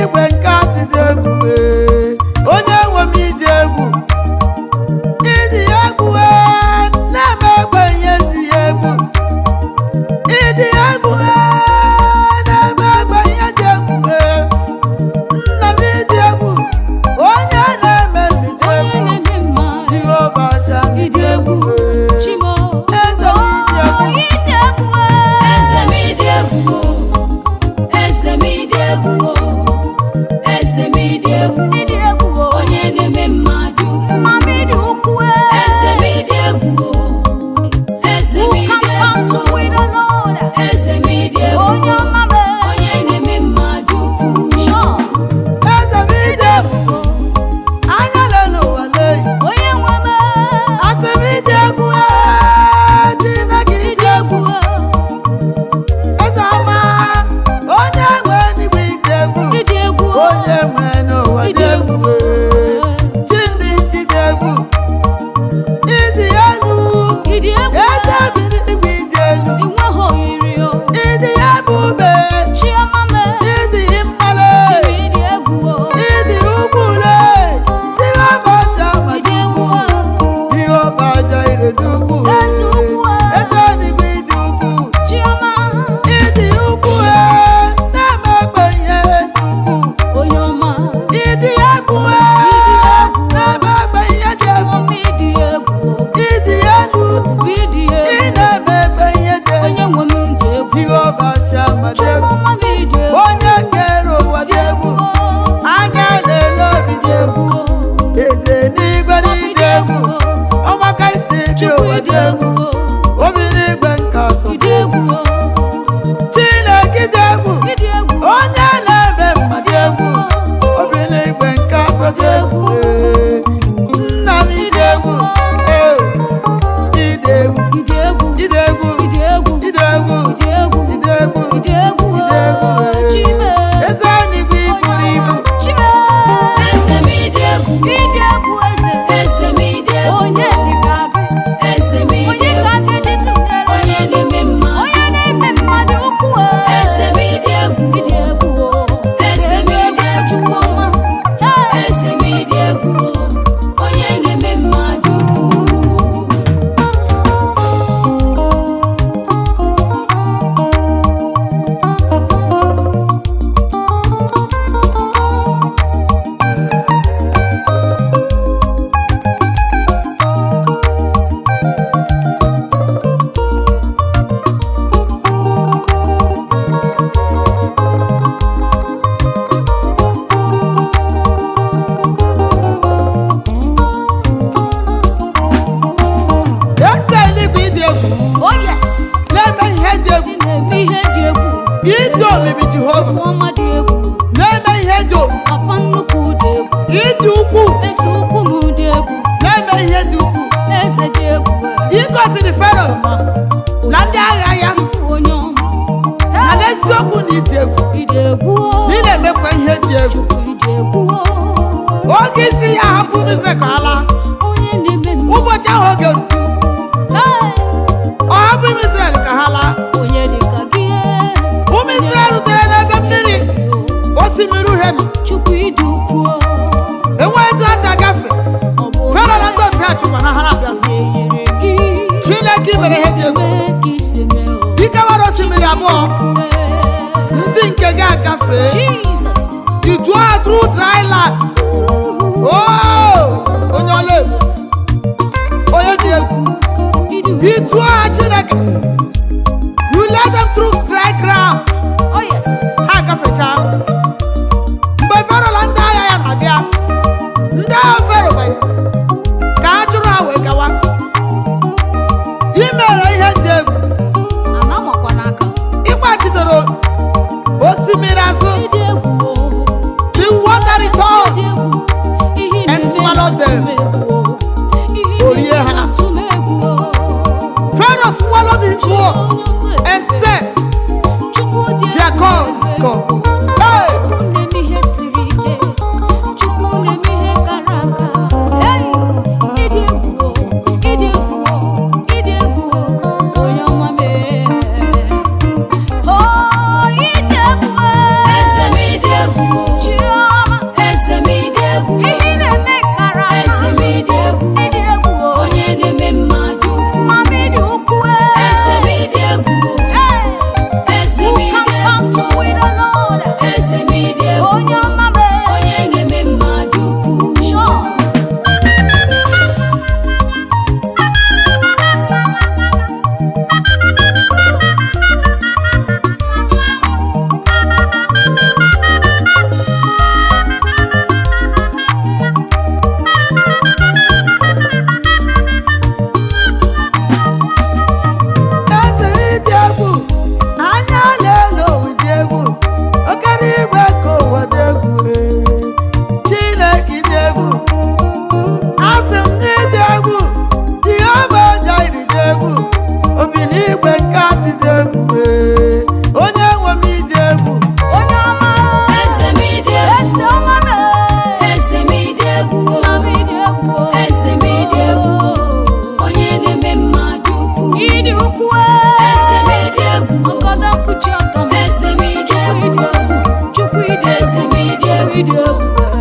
n'igwe nke atịdị egwu ee. Onye nwe m ịdị egwu, ịdị egwu ee, na-eme egbe ihe zi egwu. Ịdị egwu ee, na-eme egbe ihe dị egwu ee. Nna m ịdị egwu, onye na-eme ịdị Onye egwu. na-eme mma. Jehova Shama Ịdị egwu. ee. Chimo. Eze m ịdị egwu. Ịdị egwu Eze m ịdị egwu o. Eze m ịdị egwu o. Eze m ịdị egwu. Ịdị egwu Onye na-eme mma dị ukwuu. Nna m ịdị ukwu Eze m ịdị egwu o. Eze m ịdị egwu o. Eze m ịdị egwu o. Onye ọma m Onye na-eme mma dị ukwuu. Eze m ịdị egwu, anya lele ụwa lee. Onye nwe m Asị m ịdị egwu ee, Chineke ịdị egwu. Eze ọma, onye nwe n'igwe ịdị egwu. Ịdị egwu o. Onye nwe n'ụwa dị Ịdị egwu egwu. ee. Chi ndị isi dị egwu, ịdị elu. Ịdị egwu. Eze bi n'igwe ịdị elu. I nweghị oyiri o. Ịdị ebube, Chiọma m. ịdị mmale, Ịdị egwu o. ịdị ukwule. Jehova Shama Ịdị egwu o. Jehova Jireh dị ukwuu. Eze ukwu e. Eze eluigwe ịdị ukwuu. Chiọma. Ịdị ukwuu ee, na-eme egbe ihe dị ukwuu. Onye ọma. Ịdị egwu ee, na-eme egbe ihe dị egwu. Ọma ịdị egwu o. Ịdị elu, Ịdị ị egwu. na-eme egbe ihe dị egwu. Onye nwe m dị egwu. Jehova Shama dị egwu. Chiọma m ịdị egwu. Onye kere ụwa dị egwu. Anya na-ele obi dị egwu. Eze n'igwe n'ịdị egwu. Ọnwa ka isi bi Chukwu ụwa ịdị dị egwu. egwu o. Obi n'igwe nke ọsọ. Ịdị egwu o. Chineke dị egwu. Ịdị egwu o. Onye na-eme mma dị egwu. Obi n'igwe nke atọ dị egwu. Ee. Nna m ịdị egwu. Ee. Ịdị egwu. Ịdị egwu. Ịdị egwu. Ịdị egwu. Ịdị egwu. Ịdị egwu. Ịdị egwu. Ịdị egwu o. Ịdị egwu. Ee. Chime. Eze n'igwe iburu ibu. Chime Eze m ịdị egwu. Ịdị egwu eze Eze m ịdị egwu. Onye dịka gị Eze m ịdị Onye ka egwu. gị dị tụnyere Onye na-eme mma. Onye na-eme mmadụ ukwu Eze m ịdị egwu. Ịdị egwu Eze m ịdị egwu. Eze m ịdị egwu. Onye na-eme mma dị ukwuu. Eze eluigwe ịdị egwu. Oh yes Na-eme ihe dị egwu. Ị na-eme ihe dị egwu. Ịdị omimi Jehova. Chukwu ọma dị egwu. Na-eme ihe dị omimi. Papa nnukwu dị egwu. Ịdị ukwuu. Eze ukwu m dị egwu. Na-eme ihe dị ukwuu. Eze dị egwu. Ị gosiri Fero na ndị agha ya Onye ọma. na n'eziokwu na ịdị egwu. Ịdị egwu o. Na ị na-emekwa ihe dị egwu. Ịdị egwu o. Oge isi ya hapụ Izrel ka ọ laa. Onye na-eme mma. Ụbọchị ahụ oge ruru, Hey! ọ hapụ ụmụ Izrel ka ha laa. Onye dị ka gị. Ụmụ Izrel rutere n'ebe mmiri osimiri uhie nọ. Chukwu ịdị ukwuu o. Enweghị etu ha si agafe. Ọ bụ Fero na ndị otu ya chụkwa na ha na-abịazi. onye nyere gị. Chineke mere ihe dị egwu. Mee ka isi mee o. Ike were osimiri abụọ ndị nke gị agafee. Jesus. You dwell through dry land. Oh, onye ọla egwu. Onye dị egwu. Ịdị You dwell Chineke. You led them through dry ground. Oh yes Ha agafechaa. Mgbe Fero na ndị agha ya na-abịa, ndị agha Fero banyere ka ha chụrụ ha wee gawa. I mere ihe dị egwu. Ana makwa n'aka Ịgbachitere osimiri azụ. Ịdị egwu o. The water returned. Ịdị egwu. Ihe ị And na-eme swallowed them. na-atụ m egwu o. Ihe ị O rie na-eme ha. na-atụ m egwu o. Pharaoh swallowed his sword and said, Chukwu dị Their egwu God is God. Hey! Chukwu na-eme ihe siri ike. Chukwu na-eme ihe kara aka. Hey! Ịdị egwu o, ịdị egwu o, ịdị egwu o, onye ọma mee. Oh ịdị egwu Eze m ịdị egwu o. Ịdị egwu.